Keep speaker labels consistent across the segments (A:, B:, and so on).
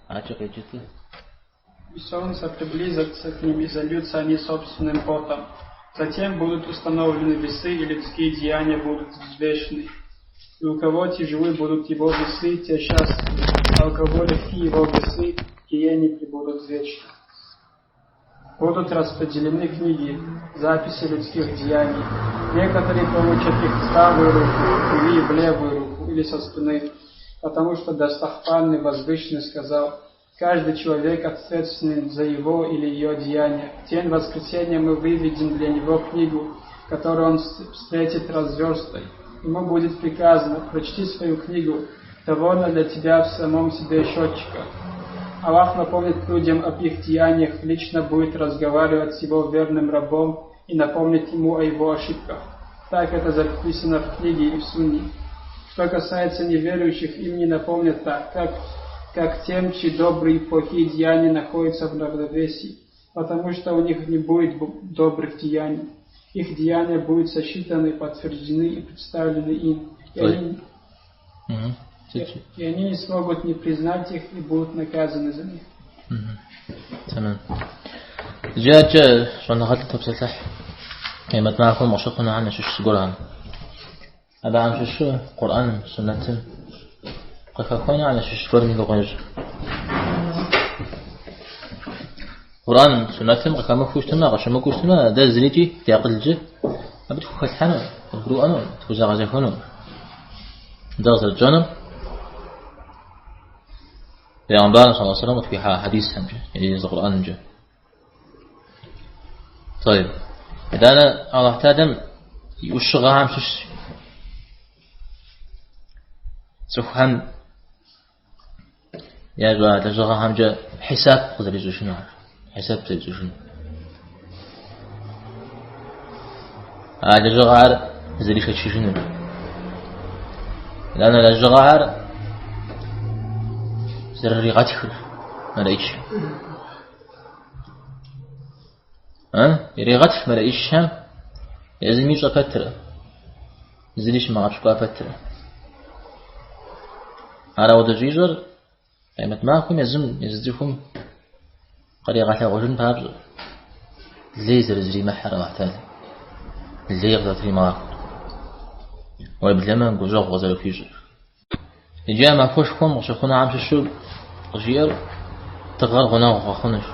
A: Адэкӏэ къеджэт.
B: И солнце приблизится к ним, и зальются они собственным потом. Затем будут установлены весы, и людские деяния будут взвешены. И у кого тяжелы будут его весы, те счастливы, а у кого легки его весы, гиене пребудут вечно. Будут распределены книги, записи людских деяний. Некоторые получат их в правую руку, другие в левую руку или со спины, потому что Достохвальный Возвышенный сказал: каждый человек ответственен за его или ее деяния. В день воскресения мы выведем для него книгу, которую он встретит разверстой. Ему будет приказано: прочти свою книгу, довольно для тебя в самом себе счетчика. Аллах напомнит людям об их деяниях, лично будет разговаривать с его верным рабом и напомнит ему о его ошибках. Так это записано в книге и в сунне. Что касается неверующих, им не напомнят так, как тем, чьи добрые и плохие деяния находятся в равновесии, потому что у них не будет добрых деяний. Их деяния будут сосчитаны, подтверждены и представлены им. И они не смогут не признать их и будут наказаны за них.
A: Тэмэм. Иджы адэкӏэ щӏэныгъэлӏыр топсэлъыхь. Къемэт махуэм къыщыхъунухэм ящыщ зыгуэрхэм. Абыхэм щыщу Къурӏэным, суннэтым къыхэхуэнухэм ящыщ гуэрым и гугъу ещӏ. Къурӏэным, суннэтым къыхэмыхуэу щытмэ, къыщымыкӏуэу щытмэ, дэ зырикӏи ди акъылкӏэ абы тхухэлъхьэну, къыдгурыӏуэну, тхузэгъэзэхуэну. Дэ къызэрытщӏэнур Пейгъэмбарым саллаллаху алейхи ва сэллэм къытхуихьа хьэдисхэмкӏэ, езы Къурӏэнымкӏэ. Тӏэйб. Итӏанэ Аллахь Тэхьэлам и ӏущыгъэхэм щыщщ. Цӏыхухэм ящӏа лэжьыгъэхэмкӏэ хьисап къызэрищӏыжынур, хьисап зэрищӏыжынур. А лэжьыгъэхэр зэришэчыжынур. Итӏанэ лэжьыгъэхэр зэрыригъэтхыр мэлэӏич. Ирегъэтх мэлэӏичхэм езым ищӏэ пэтрэ, зыри щымыгъэпщкӏуа пэтрэ. Ар ауэдэ щӏищӏэр къемэт махуэм езым езы цӏыхум къригъэлъэгъужын папщӏэ лей зэрызримыхьэр Аллахь Тэхьэлам, лей къызэрытримыгъахуэр, уеблэмэ гущӏэгъу къызэрыхуищӏыр. Иджы а махуэшхуэм къыщыхъунухэм щыщу къыжиӏэр дыгъэр гъунэгъу къэхъунущ.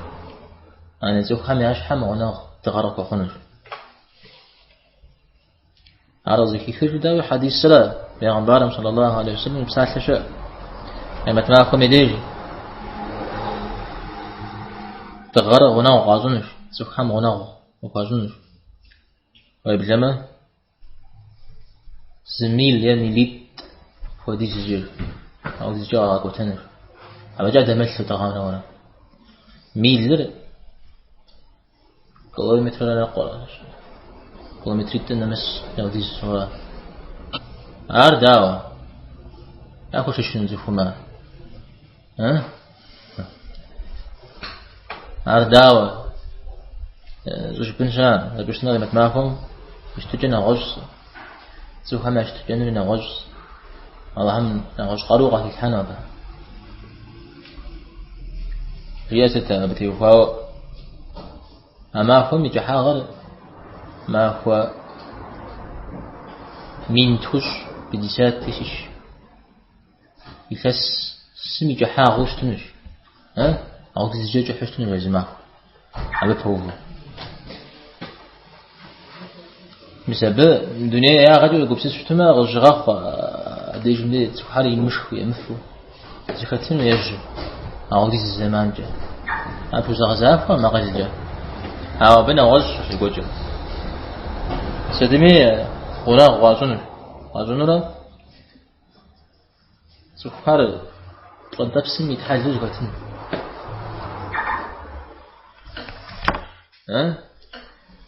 A: Ани цӏыхухэм я щхьэм гъунэгъу дыгъэр къыхуэхъунущ. Ар къызыхихыжу дауи хьэдисрэ Пейгъэмбарым саллаллаху алейхи вассалам и псалъэ щыӏэ. Къемэт махуэм и деж дыгъэр гъунэгъу къащӏынущ, цӏыхухэм гъунэгъу къыхуащӏынущ. Уеблэмэ зы мил е милитӏ хуэдизкӏэ, апхуэдизкӏэ къагъэкӏуэтэнущ. Абыкӏэ дэмылъу дыгъэмрэ уэрэ. Милыр километррэ ныкъуэрэщ. Километритӏым нэмыс апхуэдиз уэрэ. Ар дауэ? Яхуэшэчыну цӏыхум ар? Ар дауэ? Щӏыжыпӏын щыӏэ, зэпыщтыныр къемэт махуэм и щытыкӏэ нэгъуэщӏ, цӏыхухэм я щытыкӏэнури нэгъуэщӏ, Аллахьым нэгъуэщӏ къару къахилъхьэну абы. Жиӏэ сыт абы теухуауэ? А махуэм и кӏыхьагъыр махуэ 500, 50 000. Илъэсым и кӏыхьагъыу щытынущ. Апхуэдизкӏэ кӏыхьу щытынущ а зы махуэр. Абы пэуву. Мис абы дуней ягъэкӏэ уегупсыс щытмэ, къызыщыгъэхъу абдежым дей цӏыхухэр имышхыу, емыфэу, зэхэтыну ежьу, апхуэдиз зэманкӏэ. Ар пхузэгъэзахуэкъым акъылкӏэ. Ауэ абы нэгъуэщӏ щекӏуэкӏыр. Сытми гъунэгъу къащӏынущ. Къащӏынурэ Цӏыхухэр пщӏэнтӏэпсым итхьэлэу зэхэтын.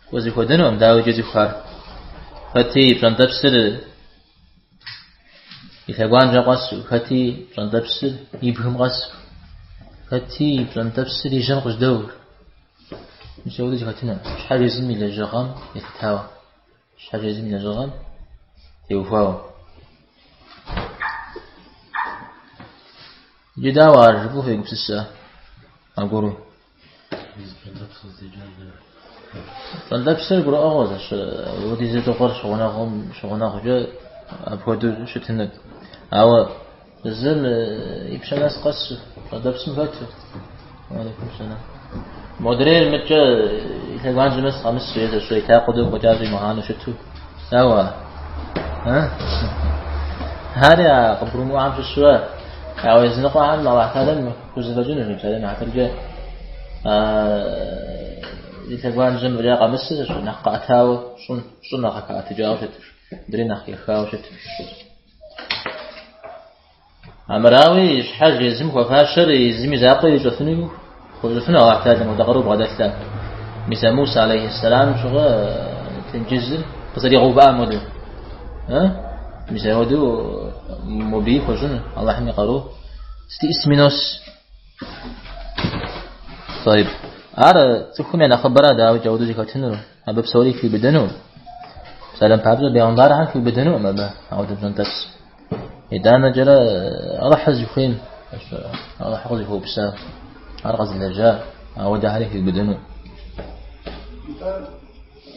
A: Кӏуэ зэхуэдэнукъым, дауикӏи цӏыхухэр. Хэти пщӏэнтӏэпсыр и лъэгуанжьэ къэсу, хэти пщӏэнтӏэпсыр и бгым къэсу, хэти пщӏэнтӏэпсыр и жьэм къыжьдэур. Мис апхуэдэу зэхэтыну. Щхьэж езым и лэжьыгъэм елъытауэ. Щхьэж езым и лэжьыгъэм теухуауэ. Иджы дауэ ар жыфӏэу фегупсысэ аргуэру? Пщӏэнтӏэпсыр гурыӏуэгъуэ зэщ, апхуэдизу дыгъэр щыгъунэгъум щыгъунэгъукӏэ апхуэдэу щытынут. Ауэ зым и пщэм нэс къэсу, пщӏэнтӏэпсым хэту. Алейкум сэлам. Модрейр мыткӏэ и лъэгуанжьэм нэс къэмысу е зэщ и лъакъуэ тӏэкӏу фӏэкӏа щӏимыгъанэу щыту. Дауэ ар? Ари а къыбгурымыӏуэхэм щыщурэ, ауэ языныкъуэхэм Аллахь Тэхьэлам хузэфӏэкӏынущ, псалъэм и хьэтыркӏэ и лъэгуанжьэм фӏэкӏа къэмысу зэщ нэхъ къэӏэтауэ щӏым, щӏыр нэхъ къыхэӏэтыкӏауэ щыт, мыдрей нэхъ ехауэ щыт. Амырауи, щхьэж езым хуэфащэр езым и закъуэ ищӏэфыну хуэщӏыфыну Аллахь Тэхьэлам хуэдэ къару бгъэдэлъэ. Мис а Муса алейхьэссэлам щыгъуэ тенджызыр къызэригъэувыӏам хуэдэу. Мис апхуэдэу мобыи хуэщӏыну Аллахьым и къару сытиӏысми нос. Тӏэйб. Ар цӏыхум я нэхъыбэрэ дауикӏ ауэдэу зыхэтынур, абы псори хиубыдэну. Псалъэм папщӏэ бегъымбархэр хиубыдэнукъым абы ауэдэ пщӏэнтӏэпс. Итӏанэкӏэрэ Алыхьыр зыхуейм, Алыхьыр къызыхуэупса, ар къэзылэжьа, ауэдэхэри хиубыдэну.
B: Нтӏэ,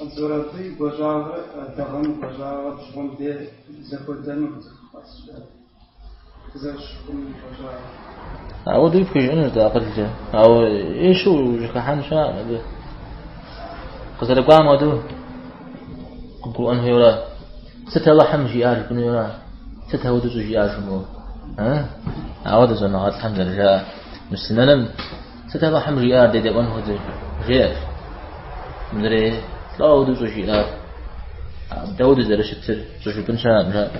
B: Анзор, абы и гуащӏагърэ дыгъэм и гуащӏагъэр щыгъуэм де зэхуэдэну цӏыху къэскӏэ, зэщхъым и гуащӏагъэр.
A: Ауэдэуи пхужыӏэнущ дэ акъылкӏэ, ауэ ещу ущӏыхыхьэн щыӏэкъым абы. Къызэрыкӏуам хуэдэу къыбгурыӏуэн хуейуэрэ. Сыт Алыхьым жиӏар жыпӏэну ара? Сыт ауэдэу щӏыжиӏар жумыӏэу? Ауэдэ щӏэныгъэлӏхэм зэрыжаӏэ муслъымэным сыт Алыхьым жиӏар дедэӏуэн хуэдэу жеӏэ. Мыдрей лӏо ауэдэу щӏыжиӏар, дауэдэу зэрыщытыр щӏыжыпӏэн щыӏэкъым, жаӏэ.